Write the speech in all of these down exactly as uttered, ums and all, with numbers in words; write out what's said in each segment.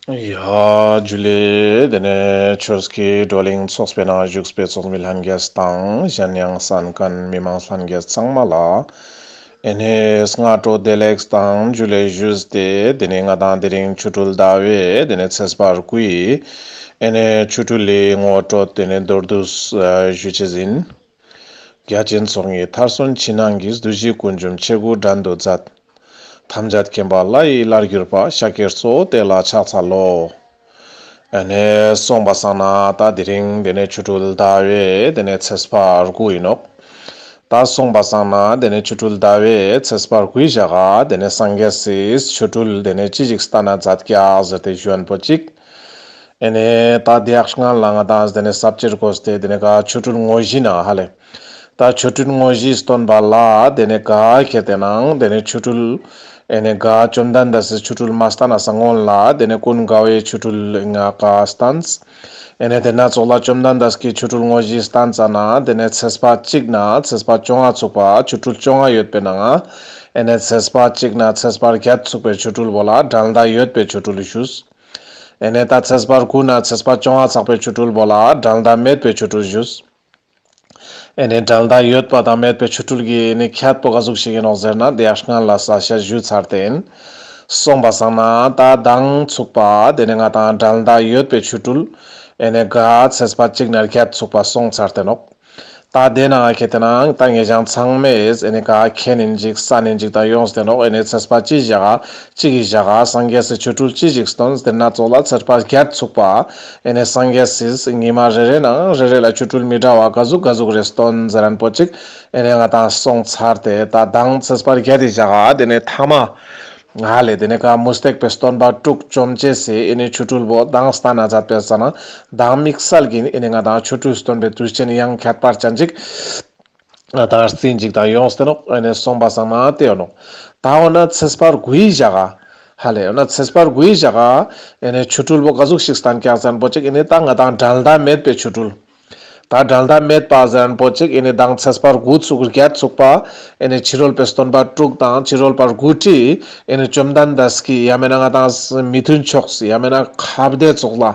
ཡ་ཇུ་ལེ། དེ་ནས་ཆོས་ཀྱི་བགྲོ་གླེང་ཚོགས་པའི་ནང་བཞུགས་པའི་ཚོགས་མི་ལྷན་རྒྱས་དང་གཞན་ཡང་གསན་མཁན་མི་མང་ལྷན་རྒྱས་ཚང་མ་ལ་ཨེ་ནས་སྔ་དྲོ་བདེ་ལེགས་དང་ཇུ་ལེ་ཞུས་ཏེ། དེ་ནས་ང་དང་དེ་རིང་ཆོ་འཕྲུལ་ཟླ་བའི་དེ་ནས་ཚེས་པ་དགུའི་ཨེ་ནས་ཆོ་འཕྲུལ་ལི་ངོ་སྤྲོད་དེ་ནས་མདོར་བསྡུས་ཞུ་ཅེས་ཡིན། བརྒྱ་བྱིན་ཚོགས་གཉིས་མཐར་སོན་ཕྱི་ནང་གི། བདུད་བཞི་ཀུན་འཇོམས་མཆེད་དགུ་འགྲན་དུ་མཛད། ཐམས་ཅད་མཁྱེན་པ་ལྷ་ཡི་ལྷར་གྱུར་པ། ཤཱཀྱའི་གཙོ་བོ་དེ་ལ་ཕྱག་འཚལ་ལོ། ཨ་ནེ་སོང་པ་སང་ན་ད་དེ་རིང་དེ་ནས་ཆོ་འཕྲུལ་ཟླ་བའི་དེ་ནས་ཚེས་པ་དགུ་ཡིན་ནོག། ད་སོང་པ་སང་ན་དེ་ནས་ཆོ་འཕྲུལ་ཟླ་བའི་ཚེས་པ་དགུའི་ཞག་ག་དེ་ནས་སངས་རྒྱས་སི་ཆོ་འཕྲུལ་དེ་ནས་ཅི་ཞིག་སྟན་ན་མཛད་ཀྱག་ཟེར་ཏེ་ཞུ་ཡན་པོ་ཅིག། ཨེ་ནས་ད་དེ་ཡག་སྔན་ལ་ང་དང་དེ་ནས་ས་བཅད་གོ་སྟེ་དེ་ནས་ག་ཆོ་འཕྲུལ་དངོས་གཞི་ན་ཧ་ལེ། ད་ཆོ་འཕྲུལ་དངོས་གཞིའི་སྟོན་པ་ལ་དེ་ནས་ག་ཁེ་ཏེ་ནང་དེ་ནས་ཆོ་འཕྲུལ་ཨེ་ནས་ག་བཅོམ་ལྡན་འདས་སི་ཆོ་འཕྲུལ་མ་སྟན་ན་སྔོན་ལ་དེ་ནས་ཀུན་དགའ་བོའི་ཆོ་འཕྲུལ་ང་ག་སྟན། ཨེ་ནས་དེ་ན་ཙོགས་ལ་བཅོམ་ལྡན་འདས་ཀྱི་ཆོ་འཕྲུལ་དངོས་གཞི་སྟན་ཙ་ན་དེ་ནས་ཚེས་པ་གཅིག་ན་ཚེས་པ་བཅོ་ལྔ་ཚུགས་པ་ཆོ་འཕྲུལ་བཅོ་ལྔ་ཡོད་པའི་ནང་ཨེ་ནས་ཚེས་པ་གཅིག་ན་ཚེས་པ་བརྒྱད་ཚུགས་པའི་ཆོ་འཕྲུལ་བོ་ལ་འགྲན་ཟླ་ཡོད་པའི་ཆོ་འཕྲུལ་ཞུས། ཨེ་ནས་ད་ཚེས་པ་དགུ་ན་ཚེས་པ་བཅོ་ལྔ་ཚགས་པའི་ཆོ་འཕྲུལ་བོ་ལ་འགྲན་ཟླ་མེད་པའི་ཆོ་འཕྲུལ་ཞུས། ཨེ་ནས་འགྲན་ཟླ་ཡོད་པ་དང་མེད་པའི་ཆོ་འཕྲུལ་གྱི་ཨེ་ནས་ཁྱད་པོ་ག་ཟུག་ཞིག་ཡིན་ནོག་ཟེར་ན་དེ་ཡང་སྔན་ལ་ས་ཤ་ཞུས་ཚར་ཏེ་ཡིན། སོང་པ་སང་ན་ད་མདང་ཚུགས་པ་དེ་ནས་ང་དང་འགྲན་ཟླ་ཡོད་པའི་ཆོ་འཕྲུལ་ཨེ་ནས་ག་ཚེས་པ་གཅིག་ན་བརྒྱད་ཚུགས་པ་སོང་ཚར་ཏེ་ནོག། ད་དེ་ན་ཁེ་ཏེ་ནང་ད་ངེད་ཅག་ཚང་མས་ཨེ་ནི་ག་མཁྱེན་ཡིན་ཅིག་གསན་ཡིན་ཅིག་ད་ཡོངས་ཏེ་ནོག། ཨེ་ནི་ཚེས་པ་གཅིག་གི་ཞག་ག་སངས་རྒྱས་སི་ཆོ་འཕྲུལ་ཅི་ཞིག་སྟོན་ཟེར་ན་ཙོགས་ལ་ཚེས་པ་བརྒྱད་ཚུགས་པ་ཨེ་ནི་སངས་རྒྱས་སི་ཉི་མ་རེ་རེ་ནང་རེ་རེ་ལ་ཆོ་འཕྲུལ་མི་འདྲ་བ་ག་ཟུག་ག་ཟུག་རེ་སྟོན་ཟེར་རན་པོ་ཅིག་ཨེ་ནི་ང་དང་སོང་ཚར་ཏེ། ད་མདང་ཚེས་པ་བརྒྱད་དི་ཞག་ག་དེ་ནི་ཐ་མ་ང་ལེ་དེ་ནི་ག་མུ་སྟེགས་པའི་སྟོན་པ་དྲུག་བཅོམ་ཅེས་སི་ཨེ་ནི་ཆོ་འཕྲུལ་བོ་མདང་སྟན་ན་མཛད་པའི་ས་ན་མདང་དམིགས་བསལ་གྱི་ཨེ་ནི་ང་དང་ཆོ་འཕྲུལ་སྟོན་པའི་དུས་ཆེན་ཡང་ཁྱད་པར་ཅན་ཅིག་ང་དང་རྩིས་ཅིག་ད་ཡོངས་ཏེ་ནོག། ཨེ་ནི་སོང་པ་སང་ན་དེ་ཡོད་ནོག། ད་འོ་ན་ཚེས་པ་དགུའི་ཞག་ག་ཧ་ལེ་འོ་ན་ཚེས་པ་དགུའི་ཞག་ག་ཨེ་ནི་ཆོ་འཕྲུལ་བོ་ག་ཟུག་ཞིག་སྟན་ཀྱག་ཟེར་ན་པོ་ཅིག་ཨེ་ནི་ད་ང་དང་འགྲན་ཟླ་མེད་པའི་ཆོ་འཕྲུལ། ད་འགྲན་ཟླ་མེད་པ་ཟེར་རན་པོ་ཅིག་ཨེ་ནི་མདང་ཚེས་པ་དགུ་ཚུགས་བརྒྱད་ཚུགས་པ་ཨེ་ནི་ཕྱི་རོལ་པའི་སྟོན་པ་དྲུག་དང་ཕྱི་རོལ་པ་དགུ་ཁྲི་ཨེ་ནི་བཅོམ་ལྡན་འདས་ཀྱི་ཡང་མེད་ན་ང་དང་མི་མཐུན་ཕྱོགས་ཡང་མེད་ན་ཁ་བདེ་ཙོགས་ལ་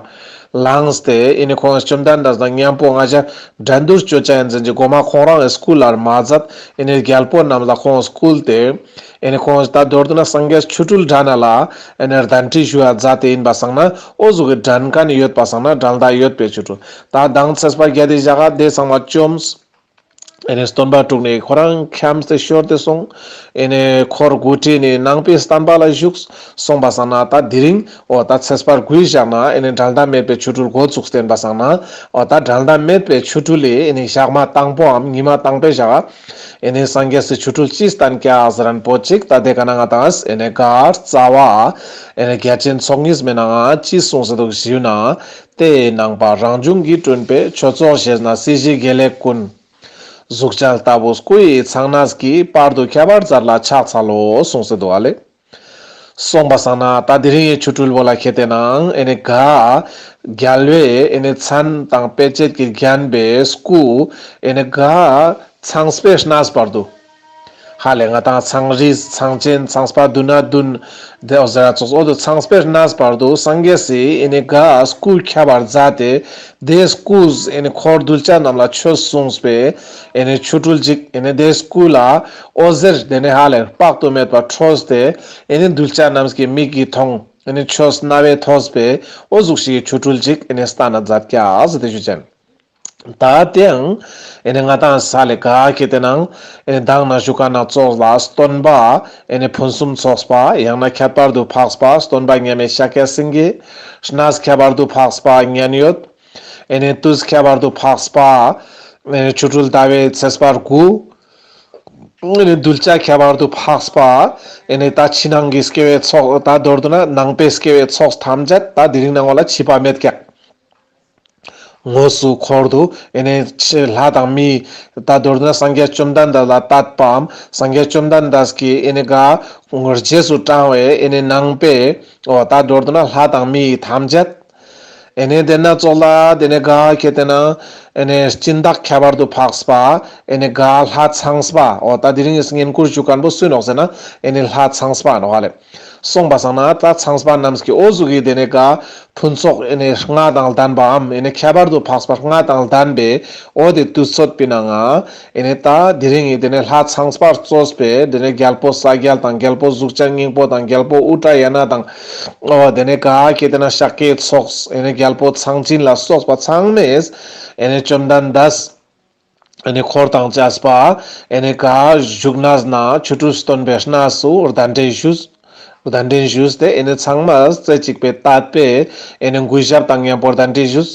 ལངས་ཏེ་ཨེ་ནི་ཁོང་བཅོམ་ལྡན་འདས་དང་མཉམ་པོ་ང་ཅག་འགྲན་བསྡུར་ཅོ་ཅེས་ཡིན་ཟེར་གྱི་གོ་མ་ཁོང་རང་གི་སྐུ་ལ་མ་མཛད། ཨེ་ནི་རྒྱལ་པོ་རྣམས་ལ་ཁོང་བསྐུལ་ཏེ་ཨེ་ནི་ཁོང་ད་མདོར་བསྡུ་ན་སངས་རྒྱས་ཆོ་འཕྲུལ་འགྲན་ན་ལ་ཨེ་ནི་གདན་འདྲེན་ཞུ་བ་མཛད་དེ་ཡིན་པ་སང་ན་འོ་ཟུག་གི་འགྲན་མཁན་ཡོད་པ་སང་ན་འགྲན་ཟླ་ཡོད་པའི་ཆོ་འཕྲུལ། ད་མདང་ཚེས་པ་བརྒྱད་དི་ཞག་ག་དེ་ཚང་མ་བཅོམས། ཨེ་ནི་སྟོན་པ་དྲུག་ནི་ཁོ་རང་འཁྱམས་ཏེ་ཤོར་ཏེ་སོང་། ཨེ་ནི་འཁོར་དགུ་ཁྲི་ནི་ནང་པའི་བསྟན་པ་ལ་ཞུགས། སོང་པ་སང་ན་ད་དེ་རིང་འོ་ད་ཚེས་པ་དགུའི་ཞག་ན་ཨེ་ནི་འགྲན་ཟླ་མེད་པའི་ཆོ་འཕྲུལ་འགོ་བཙུགས་ཏེ་ཡིན་པ་སང་ན་འོ་ད་འགྲན་ཟླ་མེད་པའི་ཆོ་འཕྲུལ་ལི་ཨེ་ནི་ཞག་མ་དང་པོའམ་ཉི་མ་དང་པོའི་ཞག་ག་ཨེ་ནི་སངས་རྒྱས་སི་ཆོ་འཕྲུལ་ཅི་སྟན་ཀྱག་ཟེར་རན་པོ་ཅིག་ད་དེ་ག་ན་ང་དང་ཨེ་ནི་ག་རྩ་བ་ཨེ་ནི་བརྒྱ་བྱིན་ཚོགས་གཉིས་མའི་ནང་ང་ཅི་གསུངས་ཏེ་འདུག་ཞུ་ན། དེ་ཡི་ནང་པ་རང་བྱུང་གི་སྤྲུལ་པས་ཆོས་ཚོགས་བཞེས་ནས་སྲིད་ཞིའི་དགེ་ལེགས་ཀུན། གཟུགས་ཅན་ལྟ་བུ་སྐུ་ཡི་ཚང་ནས་ཀྱིས། བར་དུ་ཁྱབ་པར་མཛད་ལ་ཕྱག་འཚལ་ལོ་གསུངས་ཏེ་འདུག་ཨ་ལེ། སོང་པ་སང་ན་ད་དེ་རིང་ངི་ཆོ་འཕྲུལ་བོ་ལ་ཁེ་ཏེ་ནང་ཨེ་ནི་ག་རྒྱལ་བའི་ཨེ་ནི་མཚན་དང་དཔེ་བྱད་ཀྱིས་བརྒྱན་པའི་སྐུ་ཨེ་ནི་ག་ཚངས་པའི་གནས་བར་དུ། ཧ་ལེ་ང་དང་ཚངས་རིས་ཚངས་ཆེན་ཚངས་པ་མདུན་ན་མདུན་དེ་འོ་ཟེར་ར་ཙོགས་འོ་དུ་ཚངས་པའི་གནས་བར་དུ་སངས་རྒྱས་སི་ཨེ་ནི་ག་སྐུ་ཁྱབ་པར་མཛད་དེ་དེ་སྐུ་ཨེ་ནི་འཁོར་གདུལ་བྱ་རྣམས་ལ་ཆོས་གསུངས་པའི་ཨེ་ནི་ཆོ་འཕྲུལ་ཅིག་ཨེ་ནི་དེ་སྐུ་ལ་འོད་ཟེར་དེ་ནི་ཧ་ལེ་དཔག་ཏུ་མེད་པ་འཕྲོས་ཏེ་ཨེ་ནི་གདུལ་བྱ་རྣམས་ཀྱི་མིག་གིས་མཐོང་ཨེ་ནི་ཆོས་རྣ་བས་ཐོས་པའི་འོ་ཟུག་ཞིག་གི་ཆོ་འཕྲུལ་ཅིག་ཨེ་ནི་སྟན་ན་མཛད་ཀྱག་ཟེར་ཏེ་ཞུ་ཅན། ད་དེའང་ཨེ་ནི་ང་དང་ས་ལེ་ག་ཁེ་ཏེ་ནང་ཨེ་ནི་མདང་ན་ཞུ་ཁན་ཙོགས་ལ་སྟོན་པ་ཨེ་ནི་ཕུན་སུམ་ཚོགས་པ་ཡང་ན་ཁྱད་པར་དུ་འཕགས་པ་སྟོན་པ་མཉམ་མེད་ཤཱཀྱ་སེང་གེ། གནས་ཁྱད་པར་དུ་འཕགས་པ་མཉན་ཡོད། ཨེ་ནི་དུས་ཁྱད་པར་དུ་འཕགས་པ་ཨེ་ནི་ཆོ་འཕྲུལ་ཟླ་བའི་ཚེས་པ་དགུ། ཨེ་ནི་གདུལ་བྱ་ཁྱད་པར་དུ་འཕགས་པ་ཨེ་ནི་ད་ཕྱི་ནང་གི་སྐྱེ་བོའི་ཚོགས་ད་མདོར་བསྡུ་ན་ནང་པའི་སྐྱེ་བོའི་ཚོགས་ཐམས་ཅད་ད་དེ་རིང་ནང་བ་ལ་འཆི་བ་མེད་ཀྱག། དངོས་སུ་འཁོར་དུ་ཨེ་ནི་ལྷ་དང་མི་ད་མདོར་བསྡུ་ན་སངས་རྒྱས་བཅོམ་ལྡན་འདས་ལ་དད་པའམ་སངས་རྒྱས་བཅོམ་ལྡན་འདས་ཀྱི་ཨེ་ནི་ག་རྗེས་སུ་འབྲང་བའི་ཨེ་ནི་ནང་པའི་འོ་ད་མདོར་བསྡུ་ན་ལྷ་དང་མི་ཐམས་ཅད་ཨེ་ནི་དེ་ན་ཙོགས་ལ་དེ་ནི་ག་ཁེ་ཏེ་ན་ཨེ་ནི་སྦྱིན་བདག་ཁྱད་པར་དུ་འཕགས་པ་ཨེ་ནི་ག་ལྷ་ཚངས་པ་འོ་ད་དེ་རིང་བསྙེན་བཀུར་ཞུ་ཁན་པོ་སུ་ནོག་ཟེར་ན་ཨེ་ནི་ལྷ་ཚངས་པ་ནོག་ཧ་ལེ། སོང་པ་སང་ན་ད་ཚངས་པ་རྣམས་ཀྱི་འོ་ཟུག་གི་དེ་ནས་ག་ཕུན་ཚོགས་ཨེ་ནས་ལྔ་དང་ལྡན་པའམ་ཨེ་ནས་ཁྱད་པར་དུ་འཕགས་པ་ལྔ་དང་ལྡན་པའི་འོ་དེ་དུས་ཚོད་པའི་ནང་ང་ཨེ་ནས་ད་དེ་རིང་གི་དེ་ནས་ལྷ་ཚངས་པར་གཙོས་པའི་དེ་ནས་རྒྱལ་པོ་ས་རྒྱལ་དང་རྒྱལ་པོ་གཟུགས་ཅན་སྙིང་པོ་དང་རྒྱལ་པོ་ཨུ་ཏྲ་ཡ་ན་དང་འོ་དེ་ནས་ག་ཁེ་དེ་ན་ཤཱཀྱའི་ཚོགས་ཨེ་ནས་རྒྱལ་པོ་ཚངས་སྦྱིན་ལ་སོགས་པ་ཚང་མས་ཨེ་ནས་བཅོམ་ལྡན་འདས་ཨེ་ནི་འཁོར་དང་བཅས་པ་ཨེ་ནི་ག་བཞུགས་གནས་ན་ཆོ་འཕྲུལ་སྟོན་པའི་གནས་སུ་གདན་འདྲེན་ཞུས། གདན་འདྲེན་ཞུས་ཏེ་ཨེ་ནི་ཚང་མ་རྩེ་གཅིག་པའི་དད་པས་ཨེ་ནི་གུས་ཞབས་དང་མཉམ་པོ་གདན་འདྲེན་ཞུས།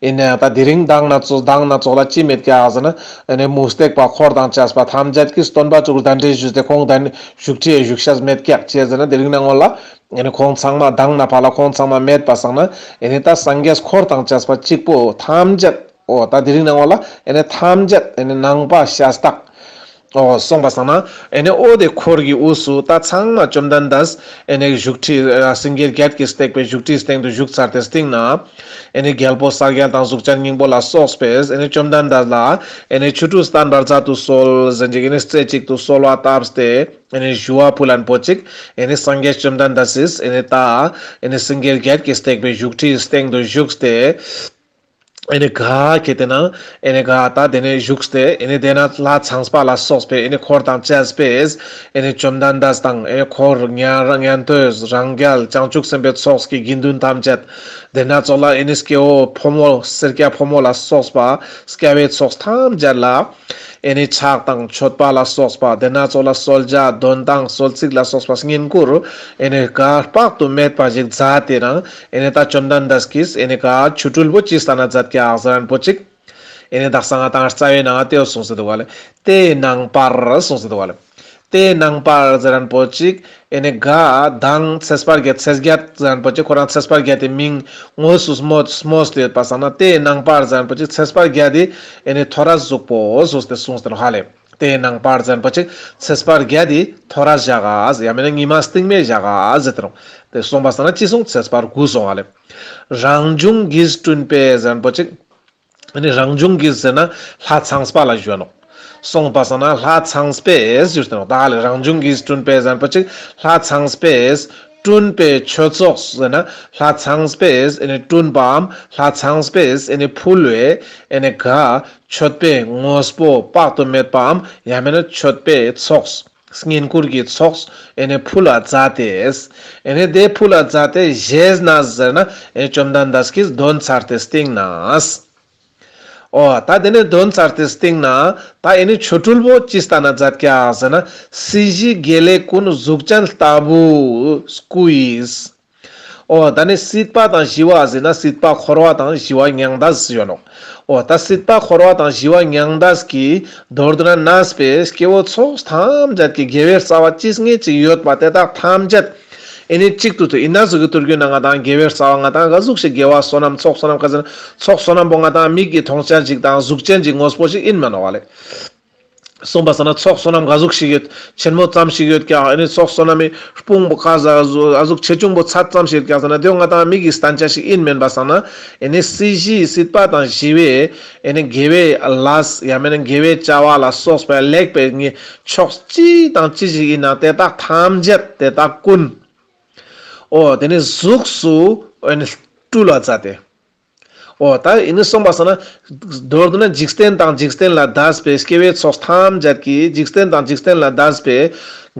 ཨེ་ནི་ད་དེ་རིང་མདང་ན་ཚོགས་མདང་ན་ཚོགས་ལ་ཅི་མེད་ཀྱག་ཟེར་ན་ཨེ་ནི་མུ་སྟེགས་པ་འཁོར་དང་བཅས་པ་ཐམས་ཅད་ཀྱིས་སྟོན་པ་ཚུར་གདན་འདྲེན་ཞུས་ཏེ་ཁོང་གདན་བཞུགས་ཁྲིའི་བཞུགས་ཤས་མེད་ཀྱག་ཅི་ཟེར་ན་དེ་རིང་ན་སྔོན་ལ་ཨེ་ནི་ཁོང་ཚང་མ་མདང་ན་ཕར་ལ་ཁོང་ཚང་མ་མེད་པ་སང་ན་ཨེ་ནི་ད་སངས་རྒྱས་འཁོར་དང་བཅས་པ་གཅིག་པོ་ཐམས་ཅད། འོ་ད་དེ་རིང་ནང་ལ་ཨེ་ནི་ཐམས་ཅད་ཨེ་ནི་ནང་པ་ཤ་སྟག་འོ་སོང་པ་སང་ན་ཨེ་ནི་འོ་དེ་འཁོར་གྱི་དབུས་སུ་ད་ཚང་མ་བཅོམ་ལྡན་འདས་ཨེ་ནི་བཞུགས་ཁྲི་ཨ་སེང་གེ་བརྒྱད་ཀྱིས་བཏེགས་པའི་བཞུགས་ཁྲིའི་སྟེང་དུ་བཞུགས་ཚར་ཏེ་སྟིང་ན་ཨེ་ནི་རྒྱལ་པོ་ས་རྒྱལ་དང་གཟུགས་ཅན་སྙིང་པོ་ལ་སོགས་པས་ཨེ་ནི་བཅོམ་ལྡན་འདས་ལ་ཨེ་ནི་ཆོ་འཕྲུལ་བསྟན་པར་མཛད་དུ་གསོལ་ཟེར་ཅིག་ཨེ་ནི་རྩེ་གཅིག་ཏུ་གསོལ་བ་བཏབ་སྟེ་ཨེ་ནི་ཞུ་བ་ཕུལ་ལན་པོ་ཅིག་ཨེ་ནི་སངས་རྒྱས་བཅོམ་ལྡན་འདས་སིས་ཨེ་ནི་ད་ཨེ་ནི་སེང་གེ་བརྒྱད་ཀྱིས་བཏེགས་པའི་བཞུགས་ཁྲིའི་སྟེང་དུ་བཞུགས་ཏེ། ཨེ་ནི་ག་ཁེ་དེ་ན་ཨེ་ནི་ག་ད་དེ་ནས་བཞུགས་ཏེ་ཨེ་ནི་དེ་ན་ལྷ་ཚངས་པ་ལ་སོགས་པའི་ཨེ་ནི་འཁོར་དང་བཅས་པས་ཨེ་ནི་བཅོམ་ལྡན་འདས་དང་ཨེ་ནི་འཁོར་ཉན་ཉན་ཐོས་རང་རྒྱལ་བྱང་ཆུབ་སེམས་དཔའི་ཚོགས་ཀྱི་དགེ་འདུན་ཐམས་ཅད་དེ་ན་ཚོགས་ལ་ཨེ་ནི་སྐྱེ་བོ་ཕོ་མོ་སེར་སྐྱ་ཕོ་མོ་ལ་སོགས་པ་སྐྱེ་བོའི་ཚོགས་ཐམས་ཅད་ལ་ཨེ་ནི་ཕྱག་དང་མཆོད་པ་ལ་སོགས་པ་དེ་ན་ཚོགས་ལ་གསོལ་ཇ་འདོན་དང་གསོལ་ཚིགས་ལ་སོགས་པ་བསྙེན་བཀུར་ཨེ་ནི་ག་དཔག་ཏུ་མེད་པ་ཞིག་མཛད་དེ་རང་ཨེ་ནི་ད་བཅོམ་ལྡན་འདས་ཀྱིས་ཨེ་ནི་ག་ཆོ་འཕྲུལ་པོ་ཅི་སྟན་ན་མཛད་ཀྱག་ཟེར་ན་པོ་ཅིག་ཨེ་ནི་དག་ས་ང་དང་རྩ་བའི་ནང་ང་དེའོ་གསུངས་སེ་འདུག་བ་ལེ། དེའི་ནང་པར་གསུངས་སེ་འདུག་བ་ལེ། དེའི་ནང་པར་ཟེར་ན་པོ་ཅིག་ཨེ་ནི་ག་དང་ཚེས་པ་བརྒྱད་ཚེས་བརྒྱད་ཟེར་ན་པོ་ཅིག་ཁོ་རང་ཚེས་པ་བརྒྱད་དེ་མིང་དངོས་སུ་སྨོས་སྨོས་ཏེ་ཡོད་པ་སང་ན་དེའི་ནང་པར་ཟེར་ན་པོ་ཅིག་ཚེས་པ་བརྒྱད་དེ་ཨེ་ནི་ཐོ་རས་གཟུགས་པོ་གསུངས་ཏེ་གསུངས་ཏེ་ནོག་ཧ་ལེ། དེའི་ནང་པར་ཟེར་ན་པོ་ཅིག་ཚེས་པ་བརྒྱད་དེ་ཐོ་རས་བཞག་ག་ཡང་མིན་ན་ཉི་མ་སྟིང་མའི་བཞག་ག་ཟེར་ཏེ་ནོག་དེ་སོང་པ་སང་ན་ཅི་སོང་ཚེས་པ་དགུ་སོང་ཧ་ལེ། རང་བྱུང་གིས་བསྐྲུན་པའི་ཟེར་ན་པོ་ཅིག་ཨ་ནི་རང་བྱུང་གིས་ཟེར་ན་ལྷ་ཚངས་པ་ལ་ཞུ་ནོག་སོང་པ་སང་ན་ལྷ་ཚངས་པས་ཞུ་ཏེ་ནོག་ད་ཧ་ལེ་རང་བྱུང་གིས་བསྐྲུན་པའི་ཟེར་ན་པོ་ཅིག་ལྷ་ཚངས་པས་བསྐྲུན་པའི་མཆོད་ཚོགས་ཟེར་ན་ལྷ་ཚངས་པས་ཨེ་ནི་བསྐྲུན་པའམ་ལྷ་ཚངས་པས་ཨེ་ནི་ཕུལ་བའི་ཨེ་ནི་ག་མཆོད་པའི་དངོས་པོ་དཔག་ཏུ་མེད་པའམ་ཡང་མིན་ན་མཆོད་པའི་ཚོགས། བསྙེན་བཀུར་གྱི་ཚོགས་ཨེ་ནི་ཕུལ་ལ་མཛད་དེ། ཨེ་ནི་དེ་ཕུལ་ལ་མཛད་དེ་ཞེས་ན་ཟེར་ན་ཨེ་བཅོམ་ལྡན་འདས་ཀྱིས་འདོན་ཚར་ཏེ་སྟིང་ནས། འོ་ད་དེ་ནས་འདོན་ཚར་ཏེ་སྟིང་ནས་ད་ཨེ་ནི་ཆོ་འཕྲུལ་པོ་ཅི་སྟན་ན་མཛད་ཀྱག་ཟེར་ན་སྲིད་ཞིའི་དགེ་ལེགས་ཀུན་གཟུགས་ཅན་ལྟ་བུའི་སྐུ་ཡིས། འོ་ད་ནི་སྲིད་པ་དང་ཞི་བ་ཟེར་ན་སྲིད་པ་འཁོར་བ་དང་ཞི་བ་མྱང་འདས་ཡོད་ནོག་འོ་ད་སྲིད་པ་འཁོར་བ་དང་ཞི་བ་མྱང་འདས་ཀྱི་མདོར་བསྡུ་ན་གནས་པའི་སྐྱེ་བོ་ཚོགས་ཐམས་ཅད་ཀྱི་དགེ་བའི་རྩ་བ་ཅི་སྙེད་ཅིག་ཡོད་པ་དེ་དག་ཐམས་ཅད་ཨེ་ནི་གཅིག་ཏུ་ཐུག་ཨིན་ན་ཟུག་གི་ཐུར་རྒྱུ་ན་ང་དང་དགེ་བའི་རྩ་བ་ང་དང་ག་ཟུག་ཞིག་དགེ་བ་བསོད་ནམས་ཚོགས་བསོད་ནམས་ག་ཟེར་ན་ཚོགས་བསོད་ནམས་པོ་ང་དང་མིག་གི་མཐོང་ཆ་ཅིག་དང་གཟུགས་ཅན་ཅིག་དངོས་པོ་ཞིག་ཨིན་མ་ནོག་ལེ། སོང་པ་སང་ན་ཚོགས་བསོད་ནམས་ག་ཟུག་ཞིག་ཡོད་ཆེན་མོ་ཙམ་ཞིག་ཡོད་ཀྱག་ཨེ་ནི་ཚོགས་བསོད་ནམས་མི་དཔུང་པོ་ག་ཟུག་ཆེ་ཆུང་པོ་ཚད་ཙམ་ཞིག་ཡོད་ཀྱག་ཟེར་ན་དེ་ང་དང་མིག་གི་སྟན་ཆ་ཞིག་ཨིན་མེན་པ་སང་ན་ཨེ་ནི་སྲིད་ཞིའི་སྲིད་པ་དང་ཞི་བའི་ཨེ་ནི་དགེ་བའི་ལས་ཡང་མིན་ན་དགེ་བའི་བྱ་བ་ལ་སོགས་པའི་ལེགས་པའི་ཕྱོགས་ཅི་དང་ཅི་ཞིག་ཨིན་ན་དེ་དག་ཐམས་ཅད་དེ་དག་ཀུན། འོ་དེ་ནི་གཟུགས་སུ་ཨེ་ནི་སྤྲུལ་ལ་མཛད་དེ། འོ་ད་ཨེ་ནི་སོང་པ་སང་ན་མདོར་བསྡུ་ན་འཇིག་རྟེན་དང་འཇིག་རྟེན་ལས་འདས་པའི་སྐྱེ་བོའི་ཚོགས་ཐམས་ཅད་ཀྱི་འཇིག་རྟེན་དང་འཇིག་རྟེན་ལས་འདས་པའི་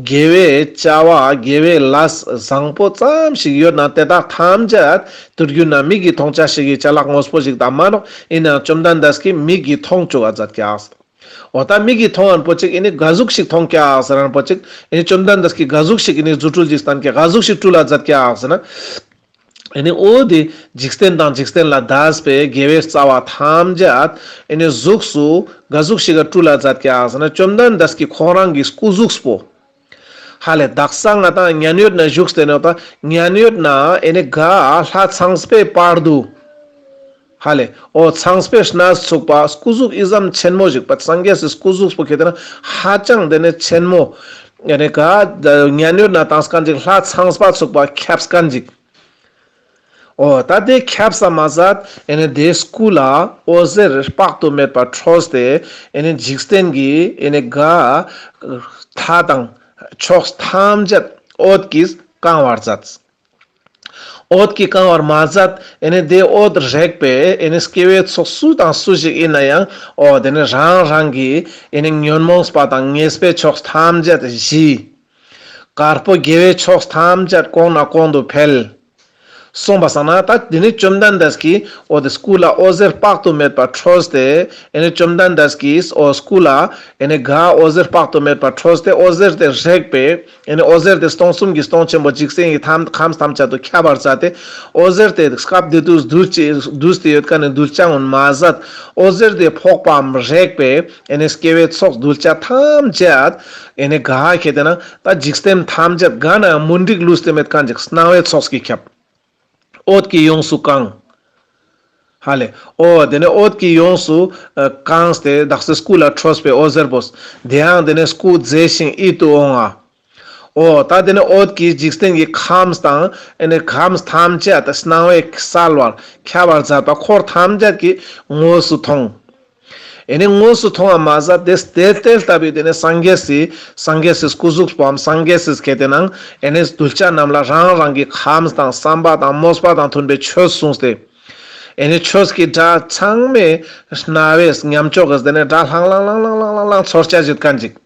དགེ་བའི་བྱ་བ་དགེ་བའི་ལས་བཟང་པོ་ཙམ་ཞིག་ཡོད་ན་དེ་དག་ཐམས་ཅད་ཐུར་རྒྱུ་ན་མིག་གི་མཐོང་ཆ་ཞིག་གི་ཅ་ལག་དངོས་པོ་ཞིག་དང་མ་ནོག་ཨིན་ནའང་བཅོམ་ལྡན་འདས་ཀྱིས་མིག་གི་མཐོང་བཅུག་ག་མཛད་ཀྱག་འོ་ད་མིག་གི་མཐོང་ཡང་པོ་ཅིག་ཨེ་ནི་ག་ཟུག་ཞིག་མཐོང་ཀྱག་ཟེར་ན་པོ་ཅིག་ཨེ་ནི་བཅོམ་ལྡན་འདས་ཀྱིས་ག་ཟུག་ཞིག་ཨེ་ནི་རྫུ་འཕྲུལ་ཅིག་བསྟན་ཀྱག་ག་ཟུག་ཞིག་སྤྲུལ་ལ་མཛད་ཀྱག་ཟེར་ན། ཨེ་ནི་འོ་དེ་འཇིག་རྟེན་དང་འཇིག་རྟེན་ལས་འདས་པའི་དགེ་བའི་རྩ་བ་ཐམས་ཅད་ཨེ་ནི་གཟུགས་སུ་ག་ཟུག་ཞིག་ག་སྤྲུལ་ལ་མཛད་ཀྱག་ཟེར་ན་བཅོམ་ལྡན་འདས་ཀྱི་ཁོང་རང་གི་སྐུ་གཟུགས་པོ། ཧ་ལེ་དག་ས་ང་དང་མཉན་ཡོད་ན་བཞུགས་ཏེ་ནོག་ད་མཉན་ཡོད་ན་ཨེ་ནི་ག་ལྷ་ཚངས་པའི་བར་དུ། ཧ་ལེ། འོ་ཚངས་པའི་གནས་ཚུགས་པ་སྐུ་གཟུགས་ཨི་ཙམ་ཆེན་མོ་ཞིག་པ་སངས་རྒྱས་སི་སྐུ་གཟུགས་པོ་ཁེ་དེ་ན་ཧ་ཅང་དེ་ནས་ཆེན་མོ། ཨེ་ནི་ག་མཉན་ཡོད་ན་དང་སྐན་ཅིག་ལྷ་ཚངས་པ་ཚུགས་པ་ཁྱབ་སྐན་ཅིག་འོ་ད་དེ་ཁྱབ་ས་མ་ཟད་ཨེ་ནི་དེ་སྐུ་ལ་འོད་ཟེར་དཔག་ཏུ་མེད་པ་འཕྲོས་ཏེ་ཨེ་ནི་འཇིག་རྟེན་གྱི་ཨེ་ནི་ག་མཐའ་དང་ཕྱོགས་ཐམས་ཅད་འོད་ཀྱིས་ བཀང་བར་མཛད། འོད་ཀྱིས་བཀང་བར་མ་ཟད་ཨེ་ནི་དེ་འོད་རེག་པས་ཨེ་ནི་སྐྱེ་བོའི་ཚོགས་སུ་དང་སུ་ཞིག་ཡིན་ན་ཡང་འོ་དེ་ནི་རང་རང་གི་ཨེ་ནི་ཉོན་མོངས་པ་དང་ཉེས་པའི་ཕྱོགས་ཐམས་ཅད་ཞི། དཀར་པོ་དགེ་བའི་ཕྱོགས་ཐམས་ཅད་གོང་ནས་གོང་དུ་འཕེལ། གསུངས་པ་སང་ན་ད་དེ་ནི་བཅོམ་ལྡན་འདས་ཀྱིས་འོ་དེ་སྐུ་ལ་འོད་ཟེར་དཔག་ཏུ་མེད་པ་འཕྲོས་ཏེ་ཨེ་ནི་བཅོམ་ལྡན་འདས་ཀྱིས་འོ་སྐུ་ལ་ཨེ་ནི་ག་འོད་ཟེར་དཔག་ཏུ་མེད་པ་འཕྲོས་ཏེ་འོད་ཟེར་དེ་རེག་པས། ཨེ་ནི་འོད་ཟེར་དེ་སྟོང་གསུམ་གྱི་སྟོང་ཆེན་པོ་འཇིག་རྟེན་གྱི་ཁམས་ཐམས་ཅད་དུ་ཁྱབ་པར་མཛད་དེ། འོད་ཟེར་དེ་སྐབས་དེ་དུས་བསྡུས་ཏེ་ཡོད་མཁན་ནི་གདུལ་བྱ་ངོ་མ་ཟད། འོད་ཟེར་དེ་ཕོག་པའམ་རེག་པས་ཨེ་ནི་སྐྱེ་བོའི་ཚོགས་གདུལ་བྱ་ཐམས་ཅད་ཨེ་ནི་ག་ཁེ་ཏེ་ན་ད་འཇིག་རྟེན་ཐམས་ཅད་ག་ན་ཡང་མུན་དིག་ལུས་ཏེ་མེད་མཁན་ཅིག་སྣང་བའི་ཚོགས་ཀྱིས་ཁྱབ། འོད་ཀྱིས་ཡོངས་སུ་གང་། ཧ་ལེ། འོ་དེ་ནས་འོད་ཀྱིས་ཡོངས་སུ་ཨ་གང་སྟེ་དག་སེ་སྐུ་ལ་འཕྲོས་པའི་འོད་ཟེར་པོས། དེ་ཡང་དེ་ནས་སྐུ་མཛེས་ཤིང་ཡིད་དུ་འོང་ང་། འོ་ད་དེ་ནས་འོད་ཀྱིས་འཇིག་རྟེན་གྱི་ཁམས་དང་ཨེ་ནི་ཁམས་ཐམས་ཅད་དེ་སྣང་བས་གསལ་བར་ཁྱབ་པར་མཛད་པ་འཁོར་ཐམས་ཅད་ཀྱིས་དངོས་སུ་མཐོང་། ཨེ་ནི་དངོས་སུ་མཐོང་བ་མ་ཟད་དེ་དེ་ལྟ་བུའི་དེ་ནས་སངས་རྒྱས་སི་སངས་རྒྱས་སི་སྐུ་གཟུགས་པོའམ་སངས་རྒྱས་སི་ཁེ་ཏེ་ནང་ཨེ་ནི་གདུལ་བྱ་རྣམས་ལ་རང་རང་གི་ཁམས་དང་བསམ་པ་དང་མོས་པ་དང་མཐུན་པའི་ཆོས་གསུངས་ཏེ། ཨེ་ནི་ཆོས་ཀྱི་སྒྲ་ཚང་མས་རྣ་བས་ཉམས་ཆོག་གི་དེ་ནས་སྒྲ་ལྷང་ལྷང་ཚོར་ཆ་ཞུ་མཁན་ཅིག་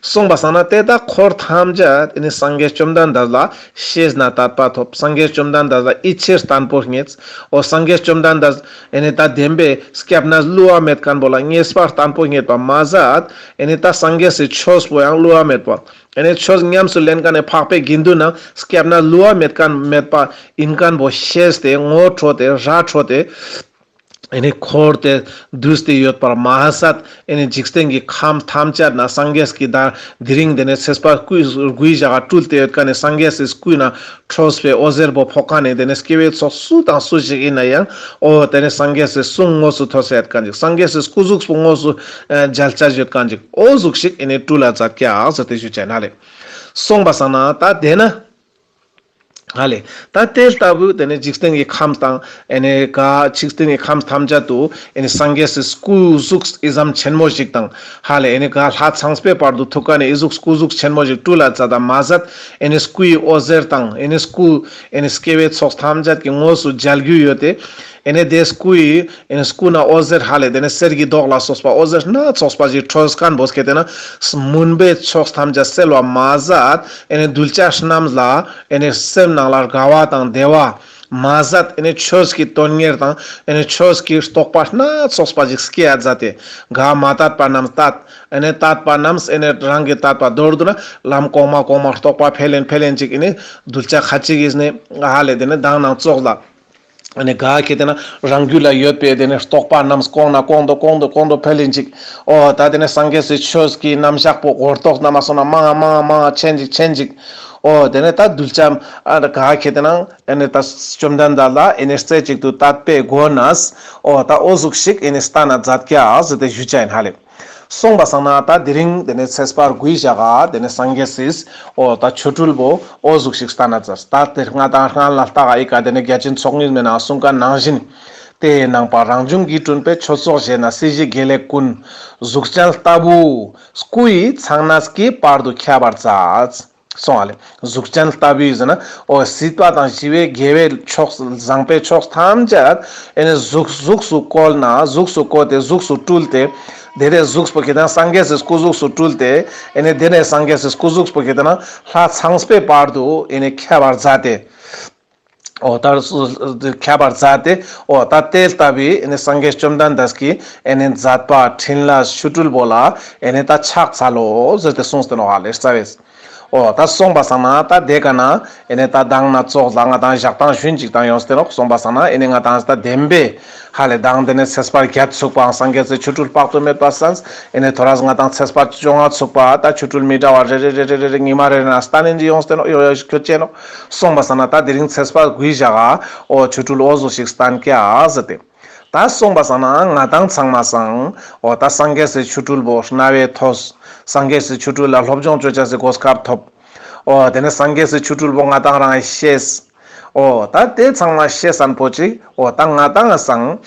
གསུངས་པ་སང་ན་དེ་དག་འཁོར་ཐམས་ཅད་ཨེ་ནི་སངས་རྒྱས་བཅོམ་ལྡན་འདས་ལ་ཤེས་ནས་དད་པ་ཐོབ། སངས་རྒྱས་བཅོམ་ལྡན་འདས་ལ་ཡིད་ཆེས་བརྟན་པོ་རྙེད། འོ་སངས་རྒྱས་བཅོམ་ལྡན་འདས་ཨེ་ནི་ད་བདེན་པའི་སྐྱབས་གནས་བསླུ་བ་མེད་མཁན་པོ་ལ་ངེས་པ་བརྟན་པོ་རྙེད་པ་མ་ཟད། ཨེ་ནི་ད་སངས་རྒྱས་སི་ཆོས་པོ་ཡང་བསླུ་བ་མེད་པ། ཨེ་ནི་ཆོས་ཉམས་སུ་ལེན་མཁན་ནི་འཕགས་པའི་དགེ་འདུན་ན་སྐྱབས་གནས་བསླུ་བ་མེད་མཁན་མེད་པ་ཡིན་མཁན་པོ་ཤེས་ཏེ་ངོ་འཕྲོད་དེ་ར་འཕྲོད་དེ། ཨེ་ནི་འཁོར་དེ་བསྡུས་ཏེ་ཡོད་པར་མ་ཟད། ཨེ་ནི་འཇིག་རྟེན་གྱི་ཁམས་ཐམས་ཅད་ན་སངས་རྒྱས་ཀྱི་ད་དེ་རིང་དེ་ནས་ཚེས་པ་དགུའི་དགུའི་ཞག་ག་སྤྲུལ་ཏེ་ཡོད་མཁན་ནི་སངས་རྒྱས་སི་སྐུ་ན་འཕྲོས་པའི་འོད་ཟེར་པོ་ཕོག་མཁན་ནི་དེ་ནས་སྐྱེ་བོའི་ཚོགས་སུ་དང་སུ་ཞིག་ཡིན་ན་ཡང་འོ་དེ་ནས་སངས་རྒྱས་སི་གསུང་དངོས་སུ་ཐོས་ཡོད་མཁན་ཅིག་སངས་རྒྱས་སི་སྐུ་གཟུགས་པོ་དངོས་སུ་ཨ་མཇལ་ཆ་ཡོད་མཁན་ཅིག་འོ་ཟུག་ཞིག་ཨེ་ནི་སྤྲུལ་ལ་མཛད་ཀྱག་ཟེར་ཏེ་ཞུ་ཅེས་ན་ལེ། གསུངས་པ་སང་ན་ད་དེ་ན། ཧ་ལེ། ད་དེ་ལྟ་བུ་དེ་ནས་འཇིག་རྟེན་གྱི་ཁམས་དང་ཨེ་ནི་ག་འཇིག་རྟེན་གྱི་ཁམས་ཐམས་ཅད་དུ་ཨེ་ནི་སངས་རྒྱས་སི་སྐུ་གཟུགས་ཨི་ཙམ་ཆེན་མོ་ཞིག་དང་ཧ་ལེ་ཨེ་ནི་ག་ལྷ་ཚངས་པའི་བར་དུ་ཐུག་མཁན་ནི་ཨི་ཟུག་སྐུ་གཟུགས་ཆེན་མོ་ཞིག་སྤྲུལ་ལ་མཛད་དང་མ་ཟད། ཨེ་ནི་སྐུའི་འོད་ཟེར་དང་ཨེ་ནི་སྐུ་ཨེ་ནི་སྐྱེ་བོའི་ཚོགས་ཐམས་ཅད་ཀྱི་དངོས་སུ་མཇལ་རྒྱུ་ཡོད་དེ། ཨེ་ནི་དེ་སྐུའི་ཨེ་ནི་སྐུ་ན་འོད་ཟེར་ཧ་ལེ་དེ་ནས་གསེར་གྱི་མདོག་ལ་སོགས་པ་འོད་ཟེར་སྣ་ཚོགས་པ་ཞིག་འཕྲོས་མཁན་པོ་སྐད་དེ་ན་མུན་པའི་ཕྱོགས་ཐམས་ཅད་སེལ་བ་མ་ཟད། ཨེ་ནི་གདུལ་བྱ་རྣམས་ལ་ཨེ་ནི་སེམས་ནང་ལ་དགའ་བ་དང་བདེ་བ་མ་ཟད། ཨེ་ནི་ཆོས་ཀྱི་དོན་གཉེར་དང་ཨེ་ནི་ཆོས་ཀྱི་རྟོགས་པ་སྣ་ཚོགས་པ་ཞིག་སྐྱེ་ཡ་མཛད་དེ། ག་མ་དད་པ་རྣམས་དད། ཨེ་ནི་དད་པ་རྣམས་ཨེ་ནི་རང་གི་དད་པ་མདོར་བསྡུ་ན་ལམ་གོང་མ་གོང་མ་རྟོགས་པ་འཕེལ་ཡིན་འཕེལ་ཡིན་ཅིག་ཨེ་ནི་གདུལ་བྱ་ཁ་ཅིག་གིས་ནི་ཧ་ལེ་དེ་ནི་མདང་ནང་ཙོགས་ལ། ཨ་ནི་ག་ཁེ་ཏེ་ན་རང་རྒྱུད་ལ་ཡོད་པའི་དེ་ནས་རྟོགས་པ་རྣམས་གོང་ནས་གོང་དུ་གོང་དུ་གོང་དུ་འཕེལ་ཡིན་ཅིག་འོ་ད་དེ་ནས་སངས་རྒྱས་སི་ཆོས་ཀྱི་རྣམ་གཞག་པོ་གོ་རྟོགས་རྣམ་པ་སོང་ན་མང་ང་མང་ང་མང་ང་ཆེན་ཅིག་ཆེན་ཅིག་འོ་དེ་ནས་ད་གདུལ་བྱ་ཨ་ག་ཁེ་ཏེ་ན་ཨ་ནི་ད་བཅོམ་ལྡན་འདས་ལ་ཨེ་ནི་རྩེ་གཅིག་ཏུ་དད་པའི་སྒོ་ནས་འོ་ད་འོ་ཟུག་ཞིག་ཨེ་ནི་བསྟན་ན་མཛད་ཀྱག་ཟེར་ཏེ་ཞུ་ཅེས་ཡིན་ཧ་ལེ། གསུངས་པ་སང་ན་ད་དེ་རིང་དེ་ནས་ཚེས་པ་དགུའི་ཞག་ག་དེ་ནས་སངས་རྒྱས་སི་འོ་ད་ཆོ་འཕྲུལ་པོ་འོ་ཟུག་ཞིག་བསྟན་ན་མཛད། ད་དེ་ང་དང་སྔ་ལ་ལྟ་ག་ཨི་ཀ་དེ་ནས་བརྒྱ་བྱིན་ཚོགས་གཉིས་མའི་ནང་གསུངས་མཁན་ནང་བཞིན། དེ་ནང་པ་རང་བྱུང་གིས་བསྐྲུན་པའི་ཆོས་ཚོགས་བཞེས་ན་སྲིད་ཞིའི་དགེ་ལེགས་ཀུན། གཟུགས་ཅན་ལྟ་བུ་སྐུ་ཡི་ཚངས་གནས་ཀྱི་བར་དུ་ཁྱབ་པར་མཛད། གསུངས་པ་ལེ། གཟུགས་ཅན་ལྟ་བུའི་ཟེར་ན་འོ་སྲིད་པ་དང་ཞི་བའི་དགེ་བའི་ཕྱོགས་བཟང་པོའི་ཕྱོགས་ཐམས་ཅད་ཨེ་ནི་གཟུགས་གཟུགས་སུ་བཀོལ་ན་གཟུགས་སུ་བཀོལ་ཏེ་གཟུགས་སུ་སྤྲུལ་ཏེ། དེ་ནས་གཟུགས་པོ་ཁེ་ཏེ་ན་སངས་རྒྱས་སི་སྐུ་གཟུགས་སུ་སྤྲུལ་ཏེ། ཨེ་ནི་དེ་ནས་སངས་རྒྱས་སི་སྐུ་གཟུགས་པོ་ཁེ་ཏེ་ན་ལྷ་ཚངས་པའི་བར་དུ་ཨེ་ནི་ཁྱབ་པར་མཛད་དེ། འོ་ད་ཁྱབ་པར་མཛད་དེ། འོ་ད་དེ་ལྟ་བུའི་ཨེ་ནི་སངས་རྒྱས་བཅོམ་ལྡན་འདས་ཀྱི་ཨེ་ནི་མཛད་པ་འཕྲིན་ལས་ཆོ་འཕྲུལ་པོ་ལ་ཨེ་ནི་ད་ཕྱག་འཚལ་ལོ་ཟེར་ཏེ་གསུངས་ཏེ་ནོག་ཧ་ལེ་རྩ་བས། འོ་ད་གསུངས་པ་སང་ན་ད་དེ་ཀ་ན་ཨེ་ནི་ད་མདང་ནང་ཙོགས་ལ་ང་དང་ཞག་དང་ཞུན་ཅིག་དང་ཡོངས་ཏེ་ནོག་གསུངས་པ་སང་ན་ཨེ་ནི་ང་དང་ད་བདེན་པའི་ཧ་ལེ་མདང་དེ་ནས་ཚེས་པ་བརྒྱད་ཚུགས་པའང་སངས་རྒྱས་སི་ཆོ་འཕྲུལ་དཔག་ཏུ་མེད་པ་གསན། ཨེ་ནི་ཐོ་རས་ང་དང་ཚེས་པ་བཅོ་ལྔ་ཚུགས་པ་ད་ཆོ་འཕྲུལ་མི་འདྲ་བ་རེ་རེ་རེ་རེ་རེ་རེ་ཉི་མ་རེ་རེ་ན་སྟན་ནི་ཡོངས་ཏེ་ནོག་ཡོ་ཡོ་ཁྱོད་ཅེ་ནོག་གསུངས་པ་སང་ན་ད་དེ་རིང་ཚེས་པ་དགུའི་ཞག་ག་འོ་ཆོ་འཕྲུལ་འོ་ཟུག་ཞིག་སྟན་ཀྱག་ཟེར་ཏེ། ད་གསུངས་པ་སང་ན་ང་དང་ཚང་མ་སང་འོ་ད་སངས་རྒྱས་སི་ཆོ་འཕྲུལ་པོ་རྣ་བས་ཐོས། སངས་རྒྱས་སི་ཆོ་འཕྲུལ་ལ་སློབ་སྦྱོང་ཅོ་ཅེས་སི་གོ་སྐབས་ཐོབ། འོ་དེ་ནས་སངས་རྒྱས་སི་ཆོ་འཕྲུལ་པོ་ང་དང་རང་ཤེས། འོ་ད་དེ་ཚང་མ་ཤེས་སན་པོ་ཅིག་འོ་ད་ང་དང་སང་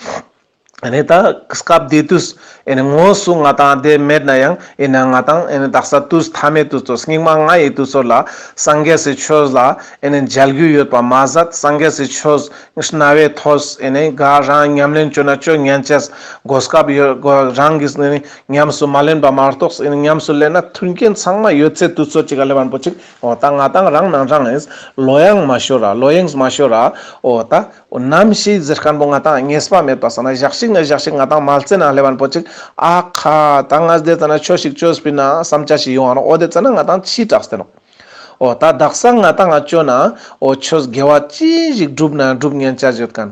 ཨ་ནི་ད་སྐབས་དེ་དུས་ཨ་ནི་དངོས་སུ་ང་ཏང་དེ་མེད་ན་ཡང་ཨིན་ན་ང་ཏང་ཨ་ནི་དག་ས་དུས་མཐའ་མའི་དུས་ཚོད་སྙིགས་མ་ལྔ་ཡི་དུས་ཚོད་ལ་སངས་རྒྱས་སི་ཆོས་ལ་ཨ་ནི་མཇལ་རྒྱུ་ཡོད་པ་མ་ཟད་སངས་རྒྱས་སི་ཆོས་རྣ་བས་ཐོས་ཨ་ནི་ག་རང་ཉམས་ལེན་བཅོ་ན་བཅོ་ཉན་ཅེས་གོ་སྐབས་ཡོད་གོ་རང་གིས་ཨ་ནི་ཉམས་སུ་མ་ལེན་པ་མ་གཏོགས་ཨ་ནི་ཉམས་སུ་ལེན་ན་མཐུན་རྐྱེན་ཚང་མ་ཡོད་ཚད་དུས་ཚོད་ཅིག་ག་སླེབས་པ་པོ་ཅིག་འོ་ད་ང་ཏང་རང་ནང་རང་ཨིན་ལོ་ཡང་མ་ཤོར་ར་ལོ་ཡང་མ་ཤོར་ར་འོ་ད། འོ་ནམ་ཞིག་ཟེར་མཁན་པོ་ང་ཏང་ངེས་པ་མེད་པ་སང་ན་ཞག་ཞིག་ན་ཞག་ཞིག་ང་ཏང་མལ་སྟན་ན་སླེབས་པ་པོ་ཅིག་ཨ་ཁ་ད་ང་དེ་ཙ་ན་ཆོས་ཤིག་བཅོས་པིན་ན་བསམ་ཆ་ཞིག་ཡོང་ང་ནོག་འོ་དེ་ཙ་ན་ང་ཏང་ཕྱི་དྲགས་ཏེ་ནོག་འོ་ད་དག་ས་ང་ཏང་ང་བཅོ་ན་འོ་ཆོས་དགེ་བ་ཅི་ཞིག་བསྒྲུབ་ན་བསྒྲུབ་ཉན་ཆ་ཡོད་མཁན།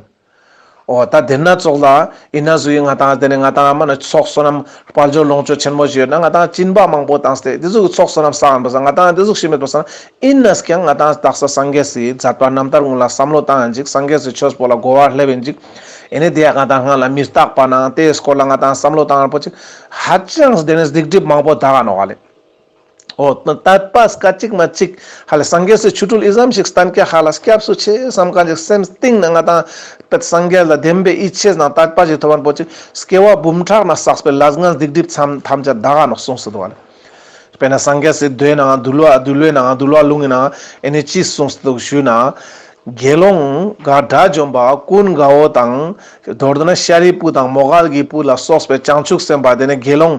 འོ་ད་དེ་ན་ཙོགས་ལ་ཨིན་ན་ཟུག་ཡིན་ང་ཏང་དེ་ནས་ང་ཏང་ཨ་མ་ན་ཚོགས་བསོད་ནམས་དཔལ་འབྱོར་ལོངས་སྤྱོད་ཆེན་མོ་ཞིག་ཡོད་ན་ང་ཏང་སྦྱིན་པ་མང་པོ་བཏང་སྟེ་དེ་ཟུག་ཚོགས་བསོད་ནམས་བསགས་ཡིན་པ་སང་ང་ཏང་དེ་ཟུག་ཤེས་མེད་པ་སང་ཨིན་ན་ཀྱང་ང་ཏང་དག་ས་སངས་རྒྱས་སི་མཛད་པ་རྣམ་ཐར་ཀུན་ལ་བསམ་བློ་བཏང་ཡིན་ཅིག་སངས་རྒྱས་སི་ཆོས་པོ་ལ་གོ་བ་སླེབས་ཡིན་ཅིག་ཨེ་ནི་དེ་ཡང་ང་ཏང་སྔ་ལ་མི་རྟག་པ་ནང་དེའི་སྐོར་ལ་ང་ཏང་བསམ་བློ་བཏང་ཡིན་པོ་ཅིག་ཧ་ཅང་དེ་ནས་སྡིག་སྒྲིབ་མང་པོ་དག་ག་ནོག་ལེ། འོ་དད་པ་སྐད་ཅིག་མ་ཅིག་ཧ་ལེ་སངས་རྒྱས་སི་ཆོ་འཕྲུལ་ཨི་ཙམ་ཞིག་བསྟན་ཀྱག་ཧ་ལ་སྐྱབས་སུ་མཆི་བསམ་མཁན་ཅིག་སེམས་གཏིང་ནས་ང་ཏང་སངས་རྒྱས་ལ་བདེན་པའི་ཡིད་ཆེས་ནང་དད་པ་ཞིག་ཐོབ་པ་པོ་ཅིག་སྐྱེ་བ་འབུམ་ཕྲག་ན་བསགས་པའི་ལས་ངན་སྡིག་སྒྲིབ་ཐམས་ཅད་དག་ག་ནོག་གསུངས་སུ་འདུག་ལེ། དཔེར་ན་སངས་རྒྱས་སི་མདོའི་ནང་འདུལ་བ་འདུལ་བའི་ནང་འདུལ་བ་ལུང་གི་ནང་ཨེ་ནི་ཅི་གསུངས་སུ་འདུག་ཞུས་ན། དགེ་སློང་ག་དགྲ་བཅོམ་པ་ཀུན་དགའ་བོ་དང་། མདོར་བསྡུ་ན་ཤཱ་རིའི་བུ་དང་མོའུ་འགལ་གྱི་བུ་ལ་སོགས་པའི་བྱང་ཆུབ་སེམས་དཔའ་དེ་ནི་དགེ་སློང་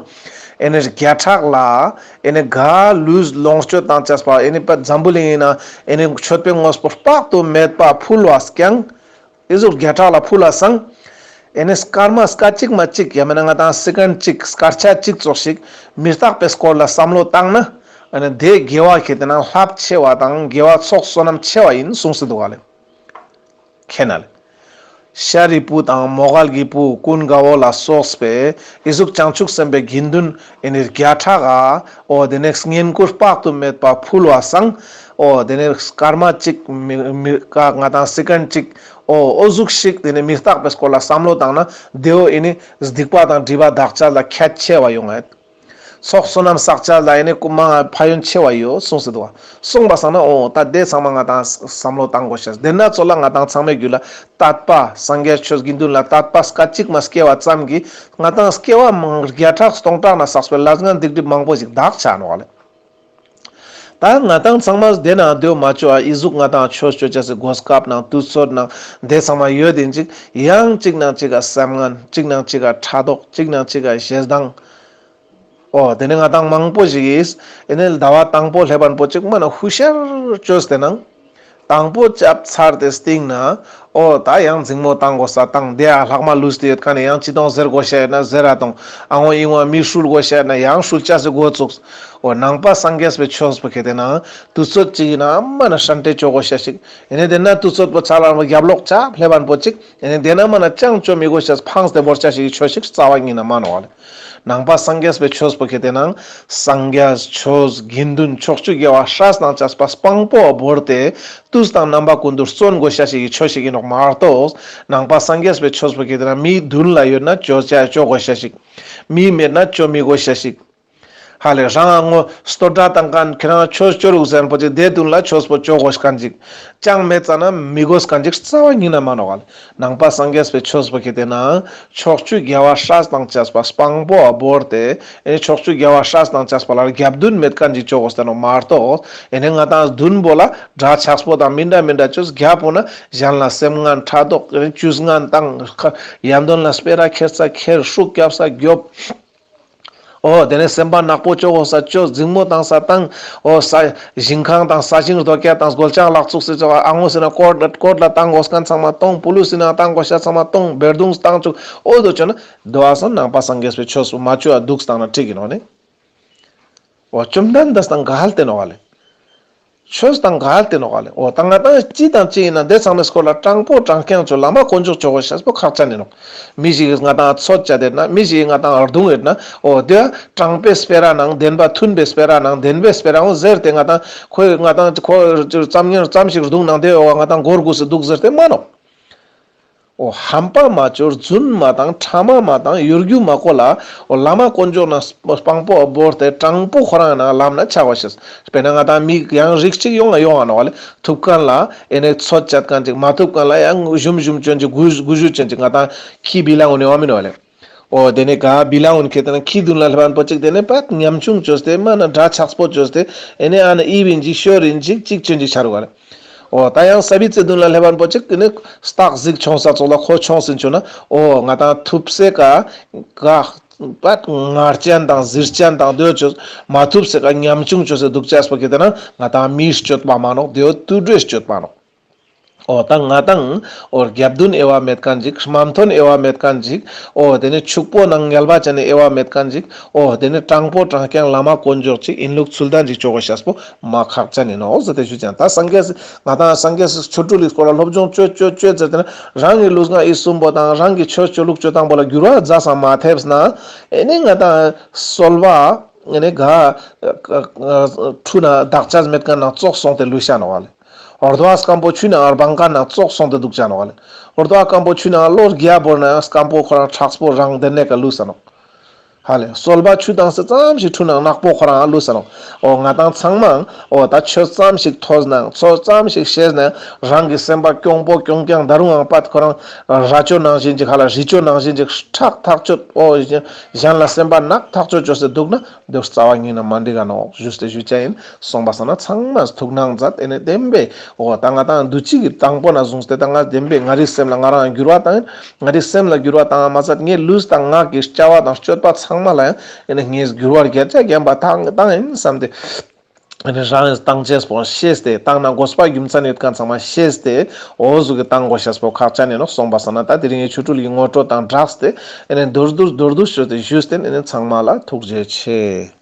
ཨེ་ནི་བརྒྱ་ཕྲག་ལ་ཨེ་ནི་ག་ལུས་ལོངས་སྤྱོད་དང་བཅས་པ་ཨེ་ནི་པ་འཛམ་བུ་གླིང་ཡིན་ན་ཨེ་ནི་མཆོད་པའི་དངོས་པོ་དཔག་ཏུ་མེད་པ་ཕུལ་བས་ཀྱང་། ཨི་ཟུག་བརྒྱ་ཕྲག་ལ་ཕུལ་བ་སང་། ཨེ་ནི་སྐར་མ་སྐད་ཅིག་མ་ཅིག་ཡང་མིན་ན་ང་ཏང་སེ་ཀན་ཅིག་སྐར་ཆ་ཅིག་ཙོགས་ཤིག་མི་རྟག་པའི་སྐོར་ལ་བསམ་བློ་བཏང་ན། ཨེ་ནི་དེ་དགེ་བ་ཁེ་ཏེ་ན་རླབས་ཆེ་བ་དང་དགེ་བ་ཚོགས་བསོད་ནམས་ཆེ་བ་ཡིན་གསུངས་སུ་འདུག་ག་ལེ། ཁེ་ན་ལེ། ཤཱ་རིའི་བུ་དང་མོའུ་འགལ་གྱི་བུ་ཀུན་དགའ་བོ་ལ་སོགས་པའི་ཨི་ཟུག་བྱང་ཆུབ་སེམས་དཔའི་དགེ་འདུན་ཨེ་ནི་བརྒྱ་ཕྲག་ག་འོ་དེ་ནས་བསྙེན་བཀུར་དཔག་ཏུ་མེད་པ་ཕུལ་བ་སང་། འོ་དེ་ནས་སྐར་མ་གཅིག་མི་མི་ཀ་ང་ཏང་སེ་ཀན་གཅིག་འོ་འོ་ཟུག་ཞིག་དེ་ནས་མི་རྟག་པའི་སྐོར་ལ་བསམ་བློ་བཏང་ན་དེའོ་ཨེ་ནི་སྡིག་པ་དང་སྒྲིབ་པ་དག་ཆ་ལ་ཁྱད་ཆེ་བ་ཡོང་ངེད། ཚོགས་བསོད་ནམས་བསགས་ཆ་ལ་ཨེ་ནི་ཀུ་མ་ཕན་ཡོན་ཆེ་བ་ཡོད་གསུངས་སུ་འདུག་བ། གསུངས་པ་སང་ན་འོ་ད་དེ་ཚང་མ་ང་ཏང་བསམ་བློ་བཏང་དགོས་ཤེས་དེ་ན་ཚོ་ལ་ང་ཏང་ཚང་མའི་རྒྱུད་ལ་དད་པ་སངས་རྒྱས་ཆོས་དགེ་འདུན་ལ་དད་པ་སྐད་ཅིག་མ་སྐྱེ་བ་ཙམ་གྱིས་ང་ཏང་སྐྱེ་བ་མང་བརྒྱ་ཕྲག་སྟོང་ཕྲག་ན་བསགས་པའི་ལས་ངན་སྡིག་སྒྲིབ་མང་པོ་ཞིག་དག་ཆ་ནོག་ལེ། ད་ང་ཏང་ཚང་མ་དེ་ན་འདོད་མ་བཅོ་ཨ་ཨི་ཟུག་ང་ཏང་ཆོས་ཆོས་ཅེས་སི་གོ་སྐབས་ནང་དུས་ཚོད་ནང་དེ་ཚང་མ་ཡོད་དེ་ཅིག་ཡང་གཅིག་ནང་གཅིག་ག་སེམས་ངན་གཅིག་ནང་གཅིག་ག་ཕྲག་དོག་གཅིག་ནང་གཅིག་ག་ཞེ་སྡང་། འོ་དེ་ནི་ང་ཏང་མང་པོ་ཞིག་གིས་ཨེ་ནི་ཟླ་བ་དང་པོ་སླེབས་པ་པོ་ཅིག་མ་ན་ཧུ་ཤར་བཅོས་ཏེ་ནང་དང་པོ་ཅབ་ཚར་ཏེ་སྟིང་ན། འོ་ད་ཡང་འཛིང་མོ་བཏང་དགོས་ས་བཏང་དེ་ཡང་ལྷག་མ་ལུས་ཏེ་ཡོད་ཁན་ནི་ཡང་ཅི་གཏོང་ཟེར་དགོས་ཤ་ཡོད་ན་ཟེར་ར་གཏོང་། ཨ་ངོ་ཨི་ངོ་མི་ཧྲུལ་དགོས་ཤ་ཡོད་ན་ཡང་ཧྲུལ་ཆ་སེ་འགོ་བཙུགས། འོ་ནང་པ་སངས་རྒྱས་པའི་ཆོས་པོ་ཁེ་ཏེ་ན་དུས་ཚོད་ཅིག་ཡིན་ན་མ་ན་ཧྲན་ཏེ་བཅོ་དགོས་ཤ་ཞིག་ཨེ་ནི་དེ་ན་དུས་ཚོད་པོ་ཆ་ལ་རྒྱབ་ལོག་ཆ་སླེབས་པ་པོ་ཅིག་ཨེ་ནི་དེ་ན་མ་ན་ཅང་བཅོ་མི་དགོས་ཤ་ཕངས་ཏེ་བོར་ཆ་ཞིག་ཆོས་ཤིག་རྩ་བ་ཉིད་ན་མ་ནོག་ལེ། ནང་པ་སངས་རྒྱས་པའི་ཆོས་པོ་ཁེ་ཏེ་ན་སངས་རྒྱས་ཆོས་དགེ་འདུན་ཕྱོགས་བཅུའི་དགེ་བ་སྲས་དང་བཅས་པ་སྤང་པོ་བོར་ཏེ་དུས་དང་རྣམ་པ་ཀུན་ཏུ་བརྩོན་དགོས་ཤ་ཞིག་གི་ཆོས་ཤིག་ཡིན་ནོག་མ་གཏོགས། ནང་པ་སངས་རྒྱས་པའི་ཆོས་པོ་ཁེ་ཏེ་ན་མི་མདུན་ལ་ཡོད་ན་བཅོ་བཅོ་དགོས་ཤ་ཞིག་མི་མེད་ན་བཅོ་མི་དགོས་ཤ་ཞིག་ཧ་ལེ་རང་ངོ་བསྟོད་སྒྲ་བཏང་མཁན་ཁྱེད་རང་ཆོས་བཅོ་རུག་ཟེར་པོ་ཅིག་དེ་མདུན་ལ་ཆོས་པོ་བཅོ་དགོས་མཁན་ཅིག་ཅང་མེད་ཙ་ན་མི་དགོས་མཁན་ཅིག་རྩ་བ་ཉིད་ན་མ་ནོག་ལེ། ནང་པ་སངས་རྒྱས་པའི་ཆོས་པོ་ཁེ་ཏེ་ན་ཕྱོགས་བཅུའི་དགེ་བ་སྲས་དང་བཅས་པ་སྤང་པོ་བོར་ཏེ་ཨེ་ནི་ཕྱོགས་བཅུའི་དགེ་བ་སྲས་དང་བཅས་པ་ལ་རྒྱབ་མདུན་མེད་མཁན་ཅིག་བཅོ་དགོས་ཏེ་ནོག་མ་གཏོགས། ཨེ་ནི་ང་ཏང་མདུན་པོ་ལ་དགྲ་ཆགས་པོ་དང་མི་འདྲ་མི་འདྲ་བཅོས་རྒྱབ་པོ་ན་གཞན་ལ་སེམས་ངན་ཕྲག་དོག་ཨེ་ནི་ཇུས་ངན་དང་ཡ་མདུན་ལ་སྤེ་ར་ཁྱེར་ས་ཁྱེར་ཤུགས་རྒྱབ་ས་རྒྱོབ། འོ་དེ་ནས་སེམས་པ་ནག་པོ་བཅོ་དགོས་ས་བཅོ། འཛིང་མོ་བཏང་ས་བཏང་། འོ་ས་ཞིང་ཁང་དང་ས་ཞིང་རྡོ་སྐྱ་དང་སྒོ་ལྕགས་ལག་བཙུགས་སེ་བཅོ། ཨ་ངོ་སེ་ན་ཀོར་ཀོར་ལ་བཏང་དགོས་མཁན་ཚང་མ་བཏང་། པུ་ལུ་སི་ན་བཏང་དགོས་ཤ་ཚང་མ་བཏང་། བེར་དུང་བཏང་བཅུག་འོ་དོ་བཅོ་ན་དོ་ཨ་སང་ནང་པ་སངས་རྒྱས་པའི་ཆོས་སུ་མ་བཅོ་བ་འདུག་བཏང་ན་འགྲིག་གི་ནོག་ནི། འོ་བཅོམ་ལྡན་འདས་དང་འགལ་ཏེ་ནོག་ལེ། ཆོས་དང་འགལ་ཏེ་ནོག་ལེ། འོ་ད་ང་ཏང་ཅི་དང་ཅི་ཡིན་ན་དེ་ཚང་མའི་སྐོར་ལ་དྲང་པོ་དྲང་རྐྱང་བཅོ། བླ་མ་དཀོན་མཆོག་བཅོ་དགོས་ཤེས་པོ་ཁག་ཅན་ཡིན་ནོག་མི་ཞིག་གིས་ང་ཏང་ཚོད་བཅད་དེ་ན་མི་ཞིག་གིས་ང་ཏང་རྡུང་ཡོད་ན་འོ་དེ་དྲང་པོའི་སྤེ་ར་ནང་བདེན་པ་མཐུན་པའི་སྤེ་ར་ནང་བདེན་པའི་སྤེ་ར་འོ་ཟེར་ཏེ་ང་ཏང་ཁོས་ང་ཏང་ཁོ་ཙམ་ཉར་ཙམ་ཞིག་རྡུང་ནང་དེ་འོ་ང་ཏང་སྒོར་དགུ་སེ་འདུག་ཟེར་ཏེ་མ་ནོག་འོ་ཧམ་པ་མ་ཅོ་རྫུན་མ་བཏང་ཕྲ་མ་མ་བཏང་གཡོ་སྒྱུ་མ་གོ་ལ། འོ་བླ་མ་དཀོན་མཆོག་ནང་སྤང་པོ་བོར་ཏེ་དྲང་པོ་ཁོ་རང་ནང་ལམ་ན་ཆ་བ་ཤེས། དཔེར་ན་ང་ཏང་མི་ཡང་རིགས་གཅིག་ཡོང་ང་ཡོང་ང་ནོག་ལེ། ཐུབ་ཁན་ལ་ཨེ་ནེ་ཚོད་ཆད་ཁན་ཅིག་མ་ཐུབ་ཁན་ལ་ཡང་ཞུམ་ཞུམ་ཅོན་ཅིག་གུ་གུ་ཞུ་ཅོན་ཅིག་ང་ཏང་ཁྱི་བི་ལ་འོ་ནེ་བ་མིན་ནོག་ལེ། འོ་དེ་ནེ་ག་བི་ལ་འོན་ཁེ་ཏེ་ན་ཁྱི་དུན་ལ་སླེབས་པ་པོ་ཅིག་དེ་ནེ་པད་ཉམ་ཆུང་ཅོས་ཏེ་མ་ན་དྲ་ཆགས་པོ་ཅོས་ཏེ་ཨེ་ནེ་ཨ་ན་ཨི་བིན་ཅིག་ཤོར་རིན་ཅིག་ཅིག་ཅོན་ཅིག་ཆ་རུག་ག་ལེ། འོ་ད་ཡང་ས་བི་ཙེ་དུན་ལ་སླེབས་པ་པོ་ཅིག་ཨེ་ནེ་སྟག་གཟིག་ཆོང་ས་ཙོགས་ལ་ཁོ་ཆོང་སིན་ཆོ་ན་འོ་ང་ཏང་ཐུབ་སེ་ག་ག་པད་ངར་ཅན་དང་གཟིར་ཅན་དང་དོ་ཅོས་མ་ཐུབ་སེ་ག་ཉམ་ཆུང་ཅོས་སེ་དུག་ཅེས་པོ་ཁེ་ཏེ་ན་ང་ཏང་མིའི་སྤྱོད་པ་མ་ནོག་དེའོ་དུད་འགྲོའི་སྤྱོད་པ་ནོག་འོ་ད་ང་ཏང་འོ་རྒྱབ་མདུན་དབྱེ་བ་མེད་ཁན་ཅིག་རྨ་མཐོན་དབྱེ་བ་མེད་ཁན་ཅིག་འོ་དེ་ནེ་ཕྱུག་པོ་ནང་ངལ་བ་ཅན་ནི་དབྱེ་བ་མེད་ཁན་ཅིག་འོ་དེ་ནེ་དྲང་པོ་དྲང་རྐྱང་བླ་མ་དཀོན་མཆོག་ཅིག་ཨིན་ལུགས་ཚུལ་ལྡན་ཅིག་ཅོ་གོ་ཤེས་པོ་མ་ཁག་ཅན་ཨིན་ནོག་ཟེར་ཏེ་ཞུ་ཅན། ད་སངས་རྒྱས་ང་ཏང་སངས་རྒྱས་ཆོ་འཕྲུལ་ལི་སྐོར་ལ་སློབ་སྦྱོང་ཅོ་ཅོ་ཅོ་ཟེར་ཏེ་ན་རང་གི་ལུས་ངག་ཡིད་གསུམ་པོ་དང་རང་གི་ཆོས་ཅོ་ལུགས་ཅོ་སྟངས་པོ་ལ་འགྱུར་བ་ཛ་སང་མ་ཐེབས་ན་ཨེ་ནེ་ང་ཏང་གསོལ་བ་ཨེ་ནེ་ག་ཁྲུ་ན་བདག་ཅག་མེད་ཁན་ནང་ཙོགས་སོང་སྟེ་ལུས་ཤ་ནོག་ལེ། འོ་དོ་བ་སྐམ་པོ་ཆུ་ནང་སྦང་ཁན་ནང་ཙོགས་སོང་སྟེ་དུག་ཅ་ནོག་ལེ། འོ་དོ་བ་སྐམ་པོ་ཆུ་ནང་ལོ་བརྒྱ་བོར་ན་ཡང་སྐམ་པོ་ཁོ་རང་ཁྲག་པོ་རང་དེ་ནེ་ཀ་ལུས་ས་ནོག་ཧ་ལེ། སོལ་བ་ཆུ་དང་སེ་ཙམ་ཞིག་ཁྲུ་ནང་ནག་པོ་ཁོ་རང་ལུས་ས་ནོག་འོ་ང་ཏང་ཚང་མ་འོ་ད་ཆོས་ཙམ་ཞིག་ཐོས་ནའང་ཚོ་ཙམ་ཞིག་ཤེས་ནའང་རང་གི་སེམས་པ་གྱོང་པོ་གྱོང་རྐྱང་ད་རུང་ཡང་པད་ཁོ་རང་ར་ཅོ་ནང་བཞིན་ཅིག་ཧ་ལ་རི་ཅོ་ནང་བཞིན་ཅིག་ཁྲག་ཐག་ཆོད་འོ་གཞན་ལ་སེམས་པ་ནག་ཐག་ཆོད་ཅོས་སེ་དུག་ན། འདི་རྩ་བ་ཉིད་ནས་མ་འགྲིག་ག་ནོག་ཞུས་ཏེ་ཞུ་ཅ་ཡིན། སོང་པ་སང་ན་ཚང་མ་ཐུགས་སྣང་མཛད། ཨེ་ནེ་བདེན་པའི་འོ་ད་ང་ཏང་འདུ་བྱེད་ཀྱི་དང་པོ་ནས་བཟུང་སྟེ་ད་ང་བདེན་པའི་ང་རའི་སེམས་ལ་ང་རང་འགྱུར་བ་བཏང་ཡིན། ང་རའི་སེམས་ལ་འགྱུར་བ་བཏང་མ་ཚད་ངའི་ལུས་དང་ངག་གི་བྱ་བ་དང་སྤྱོད་པ་ཚང་མ་ལ་ཡང་ཨེ་ནེ་ངས་འགྱུར་བ་བརྒྱ་ཆ་བརྒྱ་བཏང་བཏང་ཡིན་བསམ་སྟེ། ཨེ་ནེ་རང་བཏང་ཅེས་པོ་ཤེས་ཏེ་བཏང་ན་དགོས་པ་རྒྱུ་མཚན་ཡོད་ཁན་ཚང་མ་ཤེས་ཏེ་འོ་ཟུག་གི་བཏང་དགོས་ཤེས་པོ་ཁག་ཅན་ཡིན་ནོག་སོང་པ་སང་ན་ད་དེ་རིང་ངའི་ཆོ་འཕྲུལ་གྱི་ངོ་སྤྲོད་དང་སྦྲགས་ཏེ་ཨེ་ནེ་མདོར་བསྡུས་མདོར་བསྡུས་ཞུས་ཏེ་ཞུས་ཏེ་ཨེ་ནེ་ཚང་མ་ལ་ཐུགས་རྗེ་ཆེ།